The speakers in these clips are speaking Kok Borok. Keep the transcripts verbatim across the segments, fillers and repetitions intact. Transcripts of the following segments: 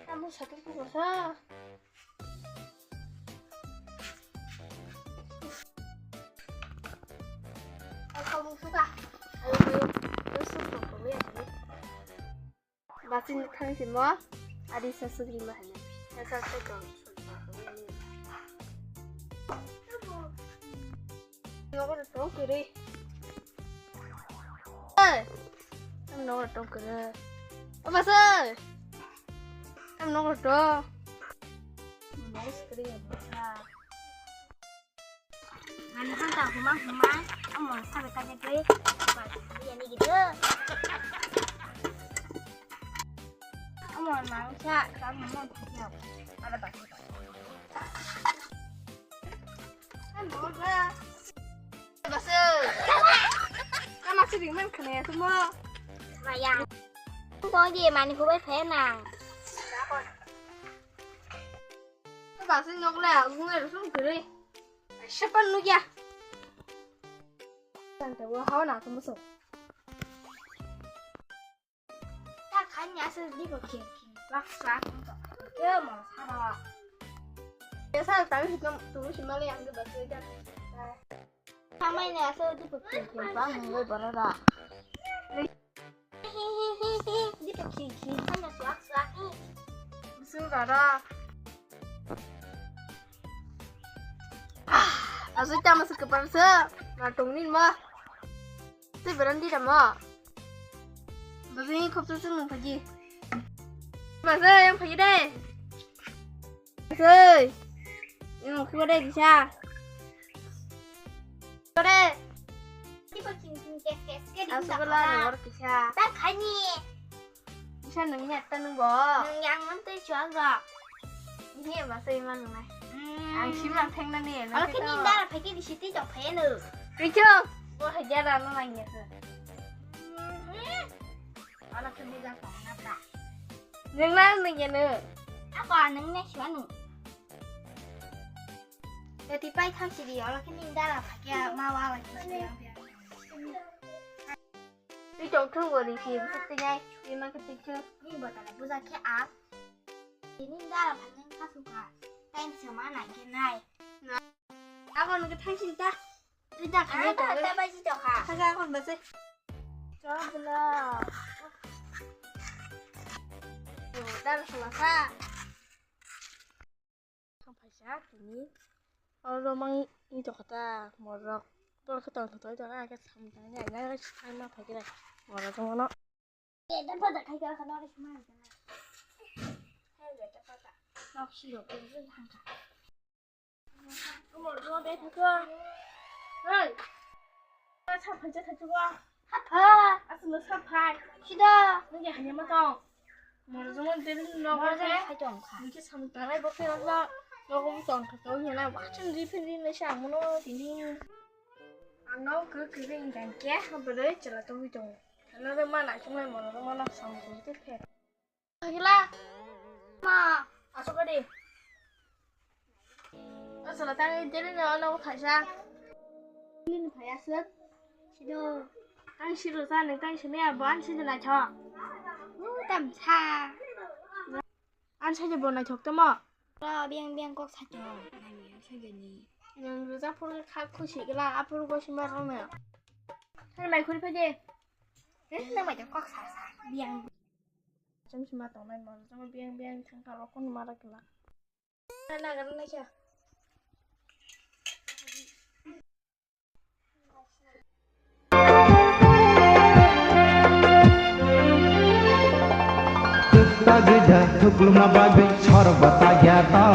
Kamu sakit kok rasa. Kamu suka. Ayo, ayo. Terus terus kok ya. Basin thang simo. Adi sasugri ma hanya. Sasa sugri. Nogo tong kiri. Hey! Tam nogo tong kiri. Apa sih? Tam nogo tong. Nogo kiri ya. Mani hanta humang humang. Amo sabe kanya kiri. Apa sih? Ya ni gitu. Amo mangsa. Kamu mau. Ada apa? Baswi. Tama siri man khne tumo. Maya. Tong di mani kubai phena. Baswi nok le, gungai rusung kiri. Sepan nugya. Tanta wa hawa na tumo so. Ta khani aswk dibo khim khim bak swk wngkha. Khe mo saro. Kesa tang si tong tong si mali ang ba sui ta. Samai ne aswk dibo khim khim bak ngai bara da. Dibo khim khim khani swk swk. Su bara. Aswk tama se kepar se. Na tong nin ma. Tei berani di tamo. Baswi khop tu chung phagi. Baswi yang phagi deh. Baswi. Yang khua deh kisa. Khua deh. Aswk la nor kisa. Tak khani. Bisa nung ni atta nung bo. Nung yang nung tei chuang rok. Ini ya bahasa iman nung nai. Hmm. Ang sim lang theng nani ya. Kalau kini dara phai kini siti jok phai nu. Kaicho. Bo hajar ano nang ya se. Hmm. Kalau kini jok phai na pra. Nung nang nung ya nu. Apa nung ne chuang nu. Jadi pai thang sidi, kalau kini dara phai kya ma wa wa kini. Twi tong thung bo ri si bwswk twi nai twi ma khe twi khe. Ni bo tala buja khe ang. Tini da phaning kha sukha. Time se ma nai khe nai. Abo nang khe thang sini ta. Twi da kha. Ang ta ta bai si to kha. Kha ga kon ba se. Chok bla. Da la sala kha. Thang phaisa tini. Oro mang ni tokha ta morok. Tor khe tong thoi tong a khe sam tang ya ya khe sam ma phai khe morok tong no. Ye da pada khai kha khana ri sma. Hai da pada. Nok si ro ke thang kha. Morok tong de thang kha. Hei. Sa phai cha thang kha. Hapha. Aswk no sa phai. Sida. Nung ya hanya ma tong. Morok jongma deri nogo khe hai tong kha. Nung khe samung tangnai bo khe rokno nogo bwsong kha tong hwnwi na waksong ri phin ri nai se ang bono tini. Ang no kwrwi kwrwi wng kha khe bwrwi chwla tongwi tongo. Thana rwma naichuknai morok rwma no samung tongwi tei pher. Hila. Ma. Aswk di. O chwla tang deri no nogo thaisa. Nini phai aswk. Sido. Tang siro sa nung tang sini abo an sini naithok. U tam sa. An sini bo naithok tamo. Ro biang biang kok sa to. Nang yang sa gani. Nang rwjak phuru kha khusi gla aphuru go sima rong na. Thang mai khuri phai de. Eh, nang mai kok sa sa. Biang. Chum sima tongnai mo. Chum biang biang thang kha rokon mara gla. Nagarnai kha. Twkta gida thukluma bagwi sorbo ta yato.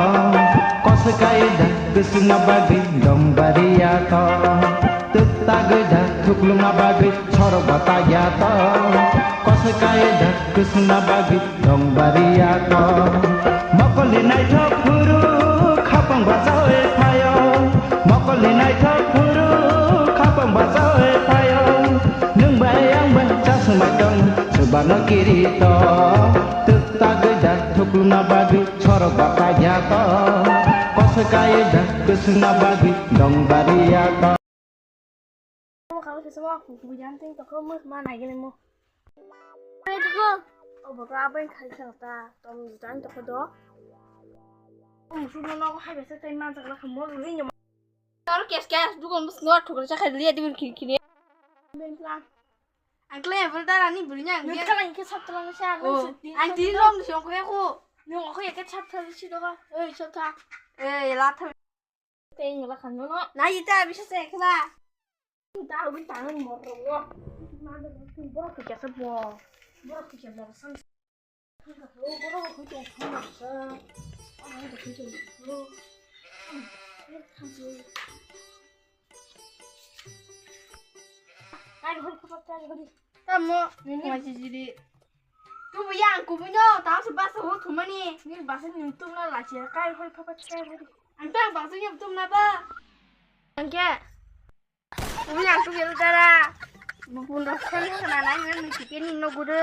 Koswkai da kwswngma bagwi dong bari yato. Twkta gida thukluma bagwi sorbo ta yato. Koswkai da kwswngma bagwi dong bari yato. Mokolni naithok phuru khapang bachawi phaio. Mokolni naithok phuru khapang bachawi phaio. Nwng bai ang bai chaswngma tong chubano kirito. Twkta gida thukluma bagwi sorok bata yato. Koswkai da kwswngma bagwi dong bari yato. Omo kabo se sabo aku kubujan tei toko mo ma nai gele mo. Ai toko. Obo to abai khai khang ta, tong jang to khodo. Ang suno no hai bese tai man jagla khamo ruli nyama. Tor kes kes dugon bus no thukra cha khai liya dibur khini khini. Bentla. Ang kle bur dara ni buri nyang. Nung kala ke sap tala sa. Oh, ang ti long song ko ko. Nung ko ke sap tala si do. Oi sap ta. Ei la tha. Tei ngala khan no. Na ita bisa se khala. Ta wi ta nang mor ro. Ma de tu bor ke sa bo. Bor ke sa bo san. Bor ke tu sa. Ai de ke tu. Kai hol ko ta hol. Tamo, nini ma jijiri. Tu bu yang ku bu no, ta su basa ho kumani. Ni basa ni tu na la che kai hol papa kai hol. Ang ta basa ni tu na ba. Ang ke. Ku bu yang tu gel dara. Bu pun ro sen na na ni ni ke ni no gude.